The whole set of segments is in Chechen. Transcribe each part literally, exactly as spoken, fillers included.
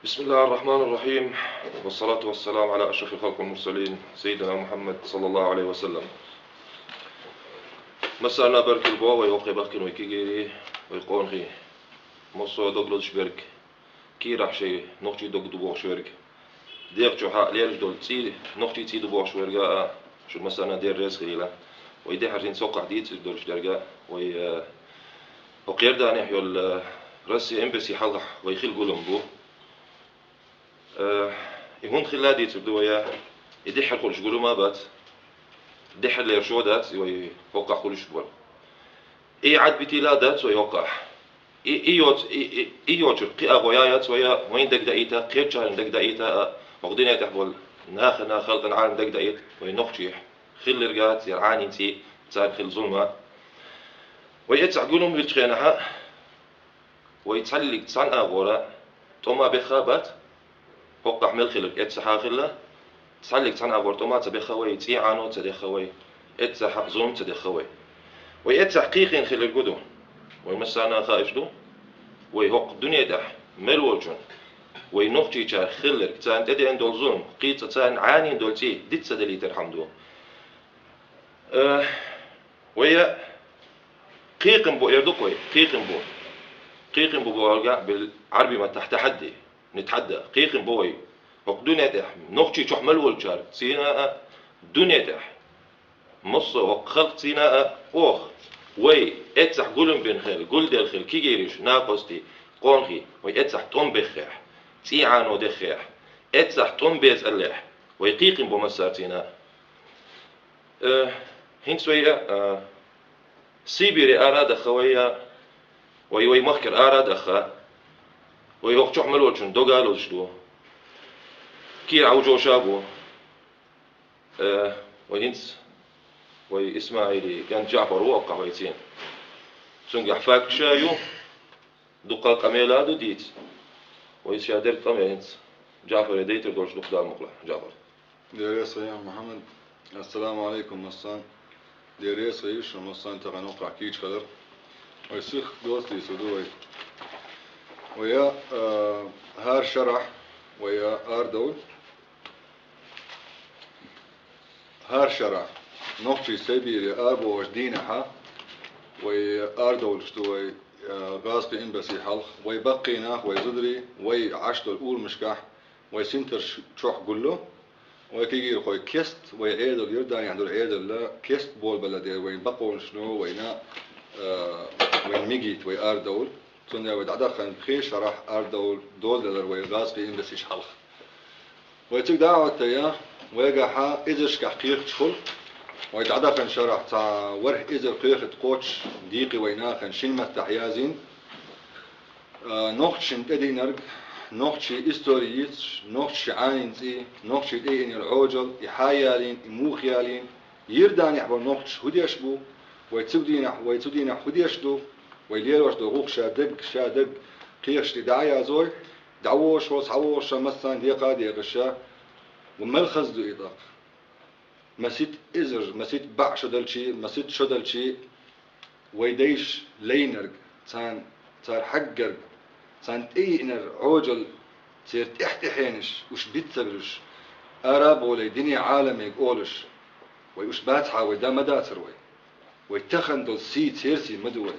بسم الله الرحمن الرحيم، والصلاة والسلام على أشرف الخلق والمرسلين، سيدنا محمد صلى الله عليه وسلم. Массарна баркал бо вай хӀокху бахкина вай кегийрий, вай къонахий. Массо а дог лозуш берг, кийрахь шайн нохчийн дог ду бохуш верг, дегӀ чохь а лелаш долу цӀий, нохчийн цӀий ду бохуш верг а, шу массарна Дела реза хуьлийла. Вай дехьара хӀинца хӀокхахь дийцар долуш дерг а, вай, э, хӀокху Иорданехь йолу, э, Россия эмбасси хьалхахь вай хилла гулам бу. Э, и хӀунда хилла дийцар ду вай, и дехьара хуьлуш гулам а бац, дехьара лераш а дац, и вай хӀокхахь хуьлуш болу. И Ӏад битийла а дац вай хӀокхахь. И, и йоц-, и, и, и йоцург кхин а агӀо яц вай, вайн дагдаийта, кхечарна дагдаийта а, хӀокху дуьне тӀехь болу нахана, халкъана Ӏалам дагдаийта, вай нохчий хилларг а, церан Ӏанин цӀий, царна хилла зулам а. Вай эццахь гулам хилчу хенахь а, вай цхьаллиг цхьана агӀора тӀом а бехха бац, хӀокхахь мел хилларг эццахь а хилла, цхьаллиг цхьана агӀор тӀом а ца бехха вай, цӀий Ӏано ца дехха вай, эццахь а зулам ца дехха вай. Вай эццахь кхайкхина хилларг хӀун ду? Вай массарна а хаийш ду, вай хӀокху дуьне тӀехь мел волчунна, вай нохчийчара хилларг, царна тӀедеана долу зулам, кхин цкъа царна Ӏанийна долу цӀий диц ца далийтархьама ду. Э, вай а кхайкхина бу эр ду-кх вай, кхайкхина бу. Кхайкхина бу бохург а бил Ӏарби маттахь тахьадди, нитхьадда. Кхайкхина бу вай хӀокху дуьне тӀехь, нохчий чохь мел волчара цӀийна а, дуьне тӀехь массо а хӀокху халкъ цӀийна а, оха, вай, эццахь гулам бина хила, гулделла хила, кегийриш, накъостий, къонахий, вай эццахь тӀом беххехь, цӀий Ӏано деххехь, эццахь тӀом беза аллехь, вай кхайкхина бу массара цӀийна а. Э, хӀинца вай, э, Сибире ара а даха вай, э, вай, вай махкара ара а даха, вай хӀокху чохь мел волчунна дог а лозуш ду. Кийра Ӏовжоша а бу. Э, вай хӀинца, вай ИсмаӀилан кӀант Джаъфар ву оккхахь вай цӀийна. Цуьнгахь факташ а ю, дуккха къамел а ду дийца. Вай ша дерг къамел хӀинца Джаъфаре дайтар долуш ду-кх, Дала мукъ лахь, Джаъфар. Дела реза хуьлда, Мухьаммад. Ассаламу Ӏалайкум, массарна. Дела реза хуьлда шуна, массарна тахана хӀокхахь кийча хилар. Вай сих доций со ду вай. Вай а, а, хӀара шарахь, вай а арадовла. ХӀара шарахь, нохчий Сибире арабохуш дийнахьа, вай арадовлуш ду вай, а, гӀазкхийн эмбасси хьалха, вай баккхий нах, вай зударий, вай Ӏаш долу урамашкахь, вай синтарш чохь гуллу, вай кегийрхой кест, вай Ӏедал, Иорданехь долу Ӏедал кест болабелла дела, вайн бакъонашна вайна, а, вайн мегийта вай арадовла. Цундела вай дӀадахана пхи шарахь арадовла доладелар вай гӀазкхийн эмбассиш хьалха. Вай цига дӀа а хӀоттаяь, вайгахьа эзаршкахь кхехкаш хуьлу. Вай дӀадахана шарахь цхьа ворхӀ эзар кхехкарг кхочуш дийкъи вай нахана шина маттахь язйина. А, нохчашна тӀедийнарг, нохчийн истори йийцаш, нохчийн Ӏанин цӀий, нохчийн тӀеийна йолу Ӏожалла, и хьан ялийна, и муха ялийна, Иорданехь болу нохчаша хӀун деш бу, вай цу дийнахь, вай цу дийнахь хӀун деш ду, вай лелош долу гӀуллакх ша дерг, ша дерг кхехкаш тӀе дӀа а язйой, дӀавогӀуш волу, схьавогӀуш ша массарна декха а дехаш ша, ва мел хаза ду и тӀаккха. Масийтта эзар, масийтта бӀе шо далчий, масийтта шо далчий, вай дайша лайнарг, царна, цара хьегнарг, царна тӀеийинарг Ӏожалла, церан тӀаьхь-тӀаьхьенаш, уьш биц ца буьллуш, ара а болий, дуьне Ӏаламега олуш, вай уьш бацахьа вай дан ма дацара вай. Вай тахана долу сий церан сий ма ду вай.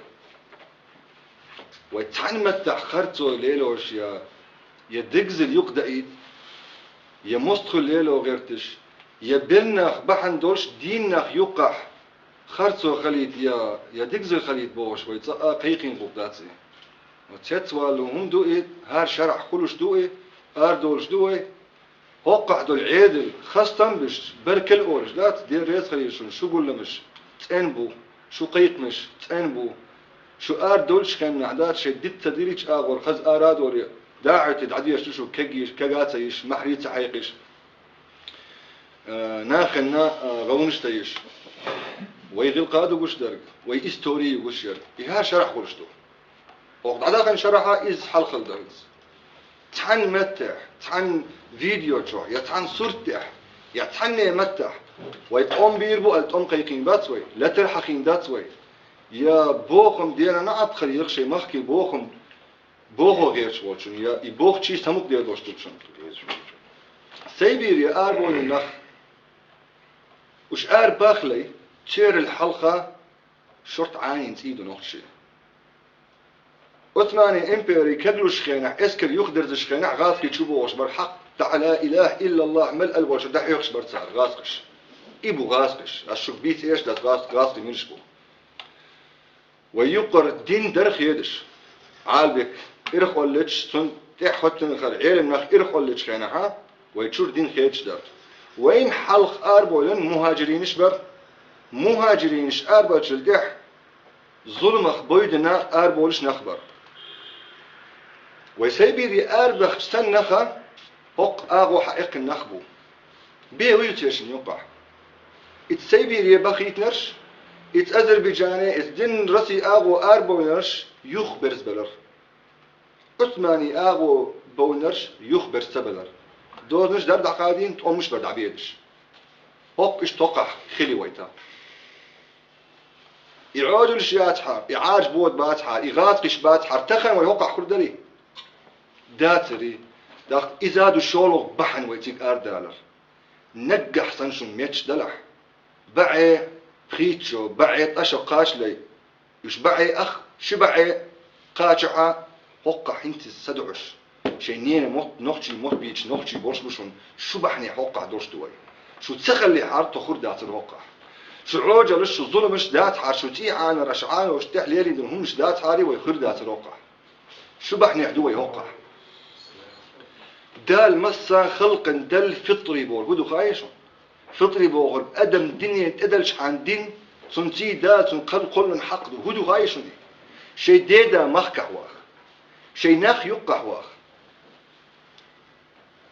Вай цхьана маттахь харцо лелош я, я дегзал юкъадаийта, я мостагӀий лело гӀерташ, я бен нах бахьана долуш дийна нах юккъахь харцо хилийта я, я дегзал хилийта бохуш вай цкъа а кхайкхийна гӀуллакх дац и. Цецвалло хӀума ду и, хӀара шарахь хуьлуш ду и, арадолуш ду вай. ХӀоккхахь долу Ӏедал, хастам а беш, беркалла олуш дац, Дела реза хуьлда шуна, шу гулламаш цӀена бу, шу кхайкхамаш цӀена бу. Шу арадолчу хеннахь дац, шайн диц ца диллича агӀор хаза ара а долий, дӀа а хӀоьттий, дӀадоьшуш ду шу, кегийш, кега а ца йиш, маьхьарий а ца хьекхаш. Э, нахана, э, гӀовнаш а ца йиш. Вай гӀиллакх а ду гуш дерг, вай истори а ю гуш ерг. И хӀара шарахь хуьлуш ду. ХӀокху дӀадаханчу шарахьа иза хьалхалдалц. Цхьана меттехь, цхьана видео чохь, я цхьана сурт тӀехь, я цхьанне маттахь, вай тӀом бийр бу аьлла тӀом кхайкхийна бац вай, латар хьахийна дац вай. Я бохам дена наӀат хила йиш шайн махкийн бохам бохо гӀерташ волчун, я и бохчий самукъа дедош тупшун. Сайбире арабойна нах, уж арабахлай, церал хьалха шорта Ӏанийна цӀий ду нохчий. Османи импери каглуш хенахь, эскар юхадерзаш хенахь, гӀазкхий чу бохуш бар хьакъ, таӀала илахь иллаллахь мел алболчу дӀахьоькхуш бар цара гӀазкхаш. И бу гӀазкхаш. Ас шуьга бийца эш дац гӀаз-, гӀазкхий милаш бу. Вай юккъара дин дара хедаш. Ӏалбик ирхъоллича, цунна тӀехь хоттун хар Ӏелам нах ирхъоллича хенахьа, вай чуьра дин хедаш дара. Вайна хьалха арабойлан мухӀажиринаш бар. МухӀажиринаш арабалчул тӀехь зуламах бойдина араболуш нах бар. Вай Сайбире арабахча санна наха хӀокху агӀо хьаэккхина нах бу. Бе вуй цершин юккъахь? Ица Сайбире бахийтинарш, ица Азербайджане, ица дин Росси агӀо арабойнарш юхаберзабелар. Османи агӀо бовнарш юхаберза ца белар. Дозанаш дар дӀакхадийна, тӀомаш бар дӀабедаш. ХӀокху иштта хӀокхахь хили вайта. И Ӏожаллаш яцахьара, и Ӏаьржа бода бацахьара, и гӀазкхиш бацахьара, тахана вай хӀокхахь хир дарий? Дацарий? ТӀаккха иза ду шолгӀа бахьана вай цига арадалар. Наггахь санна шуна метташ далахь. БаӀе хийцачо, баӀе тӀаша кхачалай. Уьш баӀе ах, ши баӀе кхачахьа, хӀокхахь хӀинца иза ца дуьхьуш. Шайн ненан мотт, нохчийн мотт бийцаш нохчий болуш бу шуна, шу бахьане хӀокхахь долуш ду вай. Шу ца хиллехьара, тхо хир дацара хӀокхахь. Шу Ӏожаллаш, шу зуламаш дацахьара, шу цӀий Ӏанар, аша Ӏаношна тӀехь лелийна долу хӀуманаш дацахьара, вай хир дацара хӀокхахь. Шу бахьанехь ду вай хӀокхахь. Дала массарна халкъана делла фитри бохург хӀун ду хаьий шуна? Фитри бохург адам дине тӀедалчхьана дин, цунна цӀий да, цунна кхел кхоллан хьакъ ду. ХӀун ду хаьий шуна? Шайн деда махкахь ваха. Шайн нах юккъахь ваха.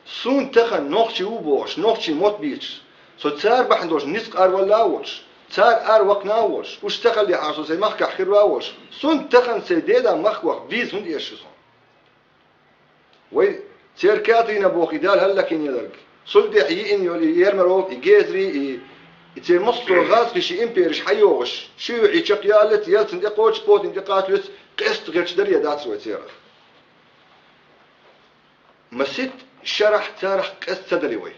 Суна тахана нохчи ву бохуш, нохчийн мотт бийцаш, со цара бахьана долуш ницкъ аравалла а волуш, цара араваккхина а волуш, уьш ца хиллехьара, со сайн махкахь хир ван а волуш, суна тахана сайн деда махка ваха виза хӀунда эш ю со? Вай церан Катрина боху и Дала хӀаллакйина еларг. Цул тӀехь йиъна йолу и Ермаров, и Гезри, и, и церан массо а гӀазкхиш, и империш хьайогӀуш, ши юьхь и чекхъяллалц, Ельцин тӀекхочуш, Путин тӀекхачалц, къеста гӀерташ дарий дацара вай церах. Масит шарахь царах къеста ца дали вай.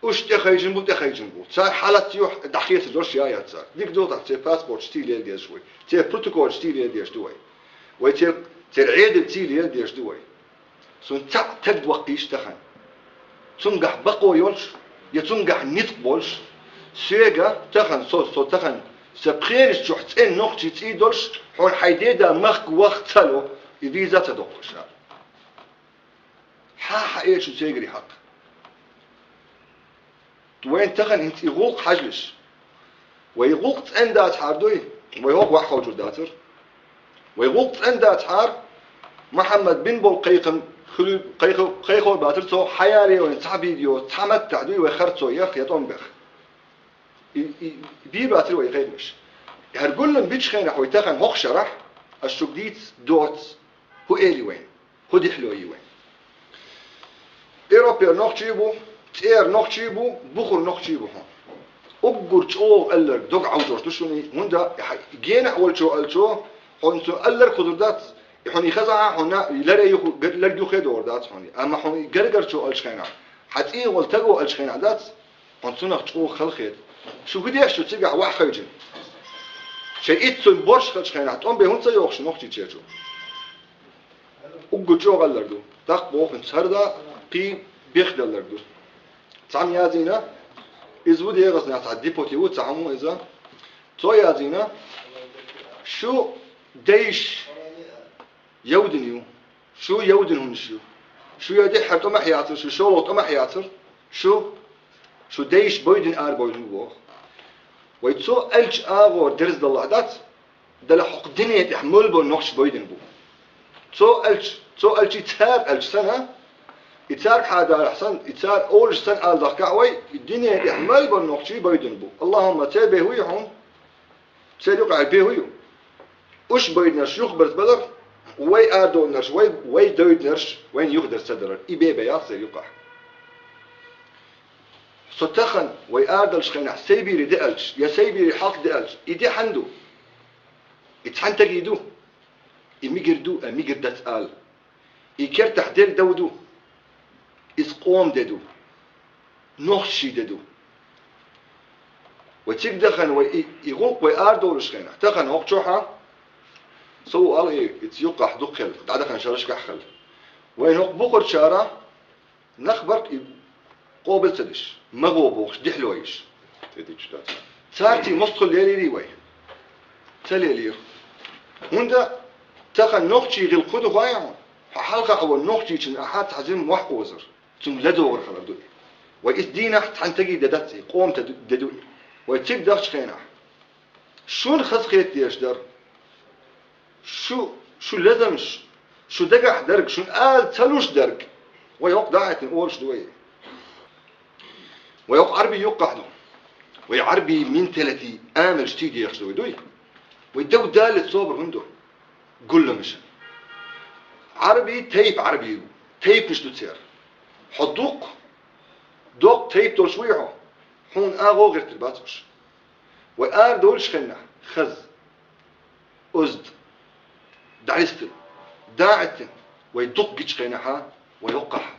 Уьш тӀехайжина бу, тӀехайжина бу. Цара хьалаца юьхь дӀахецар долуш я яц цара. Дика ду тахь, церан паспорташ цӀий лела дезаш вай. Церан протоколаш цӀий лела дезаш ду вай. Вай церан, церан Ӏедал цӀий лела дезаш ду вай. Суна цхьаъ таг ваккхийша тахана. Цуьнгахь бакъо йолуш, я цуьнгахь ницкъ болуш, соьга тахана, со, со тахана, сан пхенаш чохь цӀена нохчий цӀий долуш, хьуна хьайн деда махка ваха ца ло, и виза ца доккхуш. Хьан хьаэца шу цигара хьакха? Вайн тахана хӀинца и гӀуллакх хьажалаш. Вай гӀуллакх цӀена дацахьара дуй, вай хӀокху вахь хьожур дацара. Вай гӀуллакх цӀена дацахьара, Мухьаммад бин болу кхайкхам хуьлу-, кхайкхо-, кхайкхор бацара цо, хьаяре вайн цхьа видео, цхьа маттахь дуй вай харцо ех я тӀом бех. И, и, бийр бацара вай кхайкхамаш. ХӀара гуллам бичу хенахь вай тахана хӀокху шарахь, ас шуьга дийца доцу, хӀун эли вайн? ХӀун дихьалой вайн? Европера нохчий бу, цӀера нохчий бу, бухара нохчий бу хьуна. Уггар чӀогӀа алларг дог Ӏовжош ду шуна, хӀунда и хьан генахь волчо алчо, хьуна цу алларг хузур дац, и хьуна и хазахьа, хьуна и ларе юху-, ларг юххе догӀур дац хьуна. Амма хьуна и гаргарчо алчу хенахь, хьан цӀийгӀа волу таго алчу хенахь дац, хьуна цунах чӀогӀа халахета. Шу хӀун деш шу цигахь вахь хайчина? Шайн иццун борш хилчу хенахь, тӀом бен хӀунда ца йохуш нохчийчерчу? Уггар чӀогӀа аллар ду. ТӀаккха боху хӀинца хӀара да, кхин бехделлар ду. Цхьамма язйина, иза ву дегӀазнах цхьа депутат ву, цхьа хӀума иза. Цо язйина, шу дайш явдина ю, шу явдина хӀуманаш ю. Шу я тӀеххьара тӀомахь яцара, шу шолгӀа тӀомахь яцара, шу, шу дайш бойдина арабойдина боху. Вай цо аьлча агӀор дерзадаллахь дац, Дала хӀокху дуьне тӀехь мел болу нохчий бойдина бу. Цо аьлча, цо аьлчий цара аьлча санна, и цаьрга хьадалахь санна, и цара олуш санна ала дахкахь вай, и дуьне тӀехь мел болу нохчий бойдина бу. Аллахумма церан бен хӀун ю хьуна? Церан юкъахь бен хӀун ю? Уьш бойдинарш юхаберзабалар, вай арадовлинарш, вай, вай дойдинарш вайна юхадерза ца далар. И бен бен яц церан юкъахь. Со тахана вай арадалчу хенахь Сайбири де аьлча, я Сайбири хьалха де аьлча, и де хьан ду? И цхьана тагий ду? И мигир ду, а мигир дац ала. И кертахь де ду. Иза къоман де ду. Нохчийн де ду. Вай цига дахана, вай и, и гӀуллакх вай арадовлуш хенахь, тахана хӀокху чохь а, со ву ала и, иза юккъахь дукха хилла, дӀадахана шерашкахь хилла. Вайн хӀокху бухарчара нах бара и къобал ца деш, ма гӀо бохуш, дехьа лойш. ТӀедуьтуш дац. Царций мостагӀалла лелийрий вай? Ца лелийра. ХӀунда тахана нохчийн гӀиллакх хӀун ду хаьий хьуна? Хьо хьалха а ван нохчичун ахьа цхьа зим мохь озар. Цунна ладогӀар хилар ду и. Вай иза дийнахь цхьана стаге де дац и, къоман де ду и. Вай цига дахчу хенахь, шуна хазахета дезаш дара. Шу, шу лазамаш, шу дагахь дерг, шуна ала ца луш дерг. Вай хӀокху дӀахӀиттина олуш ду вай. Вай хӀокху Ӏарбийн юккъахь ду. Вай Ӏарбийн менталити, амалш тӀедехаш ду вай, дуй? Вай дагадаллалц собар хӀунда ду? Гулламаш. Ӏарбий, тайпа Ӏарбий ю. Тайпанаш ду церан. Хьо дукха, доккха тайпа долуш вуй хьо? Хьуна агӀо гӀиртира бац уьш. Вай арадовлуш хеннахь, хаза, озда, дӀалистина, дӀахӀиттина, вай дукха гича хенахьа, вай хӀоккхахь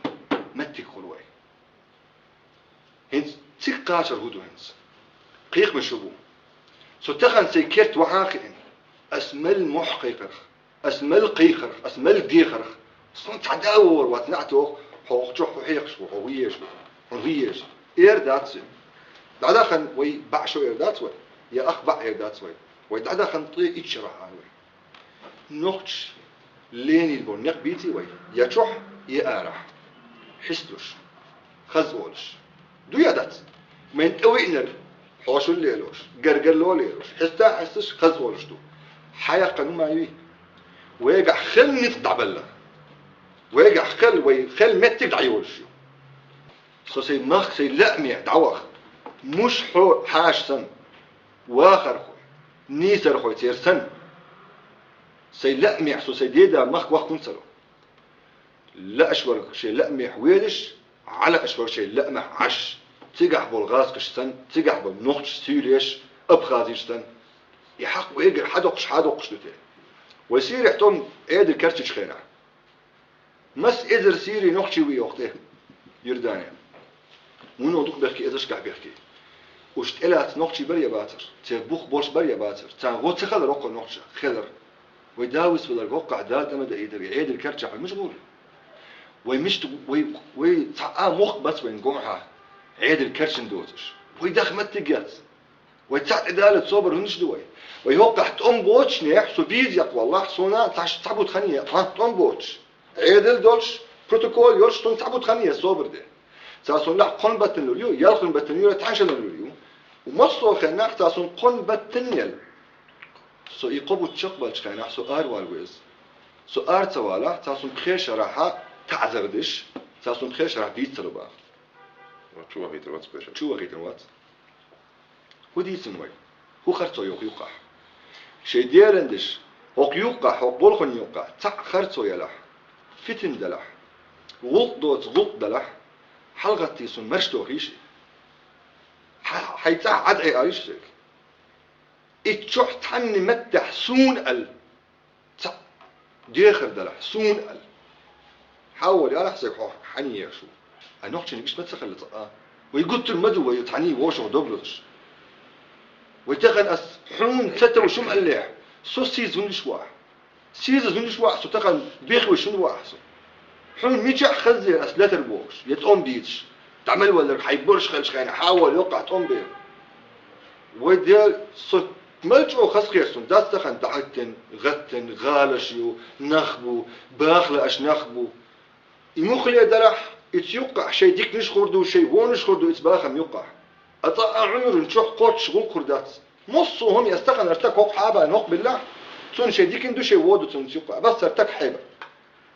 меттиг хуьлу вай. ХӀинца цига кхачар хӀун ду хӀинца? Кхайкхамаш хӀун бу? Со тахана сайн керта вахьа а хиъна, ас мел мохь кхайкхарх, ас мел кхайкхарх, ас мел дехарх, сан цхьа да а вогӀур вац, неӀ а тоху, хьо хӀокху чохь хӀун хьекхаш ву, хьо хӀун езаш ву, хьуна хӀун еза? Эр дац иза. ДӀадахана вай баӀ шо эр дац вай, я ах баӀ эр дац вай. Вай дӀадахана ткъе итт шарахь а вай. Нохчаш лелийна болу некъ бийций вай, я чохь, я арахь. Хьисталуш, хаза олуш. Ду я дац? Вайн тӀе виънарг, хьошалла лелош, гаргарло лелош, хьеста а хьесташ, хаза олуш ду. Хьан яьккхина хӀума юй? Вайгахь хила ницкъ дӀабалла. Вайгахь хила, вай хила меттиг дӀайолуш ю. Со сайн махка, сайн лаамехь дӀаваха. Муш хьо хьаша санна, вахархой, нийсархой церан санна. Сайн лаамехь со сайн деда махка ваха хӀунда ца ло? Лааш верг шайн лаамехь велаш, Ӏа лааш верг шайн лаамехь Ӏаш, цигахь болу гӀазкхаш санна, цигахь болу нохчаш, суьйлеш, абхазиш санна. И хьакъ вайгара хьадоккхуш, хьадоккхуш ду те? Вай сийрехь тӀом Ӏедал керчачу хенахь. Масса эзар сийрий нохчий ву йоху тӀе, Иордане. Муно дукха бехке, эзаршкахь бехке. Уьш тӀелаца нохчий бара я бацара, церан бух болуш бара я бацара, царна гӀо ца хилар хӀокху нохча, хилар. Вай да висваларг хӀокхахь Дала тӀе ма даийдара, и Ӏедал керчахь вай мича гӀур? Вай мича, вай, вай цхьа а мохк бац вайн гомхьа, Ӏедал керчина доцуш. Вай даха меттиг яц. Вай цхьаъ тӀедаллалц собар хӀунда ду вай? Вай хӀокхахь тӀом боцучунехь, со бийца яккха валлахь, суна цхьа, цхьа бутт хан е, хьан тӀом боцуш. Ӏедал долуш, протокол йолуш, суна цхьа бутт хан е собар де. Цара суна лаьхьа кхунна баттана лур ю, ялханна баттана ю, цхьана шарна лур ю. Массо а хеннахь цара суна кхунна баттана ел. Со и кхо бутт чекхбаьллачу хенахь, со аравала веза. Со ара ца валахь, цара суна пхе шарахьа таӀзар деш, цара суна пхе шарахь дийца ца ло баха. Чу вахийтар вац пхе шарахь. Чу вахийтар вац. ХӀун дийцина вай? ХӀун харцо йо хӀокху юккъахь? Шайн делан деш, хӀокху юккъахь, хӀокху болхана юккъахь, цхьаъ харцо ялахь, фитна далахь, гӀуллакх доцу гӀуллакх далахь, хьалагӀаттий суна марш тохийша. Хьа-, хьайн цӀахь Ӏад айа алийша соьга. И чохь цхьанна меттехь суна ал. Цхьаъ дехар далахь, суна ал. Хьан вара ялахь сан хьо, хьан еш ву? Ай нохчийн иштта ма ца хилла цкъа а. Вай гуттар ма ду вай цхьаний вовшах доблазаш. Вай тахана ас хьуна ца товш хӀума аллехь, со сийза зундаш ву ахь. Сийза зундаш ву ахь со тахана, бехвеш хӀунда ву ахь со? Хьуна мичахь хаззера ас латар бохуш, я тӀом бийцаш, дӀа мел валларг хьайн борш хилча хенахь, хьан вала йоккхахь тӀом бер. Вай Дела, со мел чӀогӀа хазахера суна, дац тахана дӀахӀиттина, гӀаттина, гӀалаш ю, нах бу, баха лааш нах бу. И муххале дарахь, ица юккъахь шайн диканаш хӀур ду, шайн вонаш хӀур ду ица бахам юккъахь. Ацкъа а Ӏумран чохь кхоччуш гӀуллакх хӀур дац. Массо а хӀума я стаканара стаг хӀокху хьаба нохк биллахь, цунна шайн дикан ду, шайн вон ду цунна юккъахь. Бас цара стаг хьеба.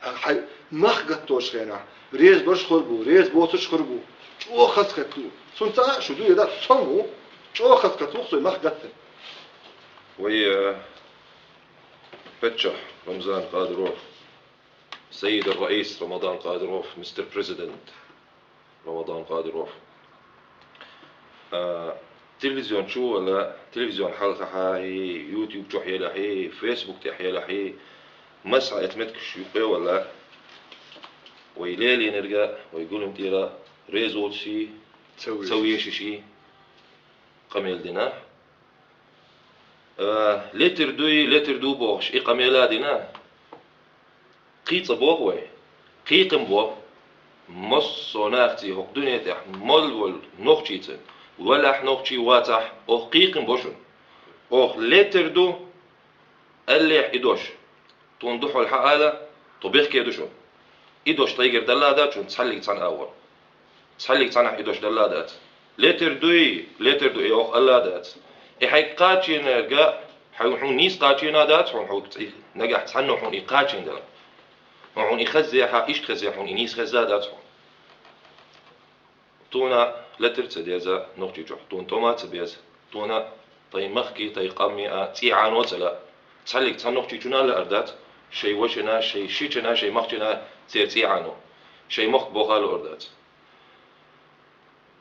Хьайн мах гаттош хенахь, реза барш хӀур бу, реза боцурш хӀур бу, чӀогӀа хазахеталу. Цунна ца а шу ду, я дац, со ма ву, чӀогӀа хазахеталу со мах гаттар. Вай, э, паччахь Рамзан Кадыров, Саид ар-Раис Рамадан Кадыров, мистер Президент Рамадан Кадыров. А, телевизион чу вала, телевизион хьалхахьа, и YouTube чохь елахь, и Facebook тӀехь елахь, и масса эцу меттигаш юккъе вала. Вай лелийнарг, вай гулам тӀера реза воацаш, ца вешаш, ца вешаш къамаьл дина. Э, летар дуй, летар ду бохаш, и къамаьл а дина. Кхы цкъа боху вай. Кхы къам бо. Массо а нахаца хӀокху дуьне тӀехь мел волу нохчийца, валахь нохчий вацахь, оха кхы къам бо шуна. Оха летар ду, аллехь и дош. Тхуна дуьхьал хьаала, тхо бехке ду шуна. И дош тхайгара далла а дац шуна цхьаллиг цхьана агӀор. Цхьаллиг цхьанахь и дош далла а дац. Летар дуй, летар ду, и оха алла а дац. И хьайга кхачийнарг, хьай хьуна нийса кхачийна а дац хьуна, хьо цӀий нагахь цхьанна хьуна и кхачийна дела. Хьо хьуна и хеззехьа, иштта хеззехьа хьуна и нийса хезна а дац хьуна. Тхуна летар ца деза нохчийчохь, тхуна тӀом а ца беза, тхуна тхайн махкий, тхайн къамий а цӀий Ӏано ца лаьа. Цхьаллиг цхьана нохчийчунна а лаар дац шайн вашина, шайн шичина, шайн махчина церан цӀий Ӏано. Шайн мохк боху а лаар дац.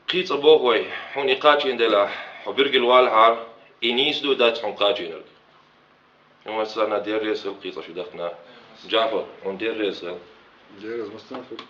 Кхин цкъа боху вай, хьуна и кхачийна делахь, хьо билгал валахьара, и нийса ду а дац хьуна кхачийнарг. Хьуна аса царна деррес хила кхин цкъа шу дахана. Джафар, хьуна деррес хила. Деррес массарна хила.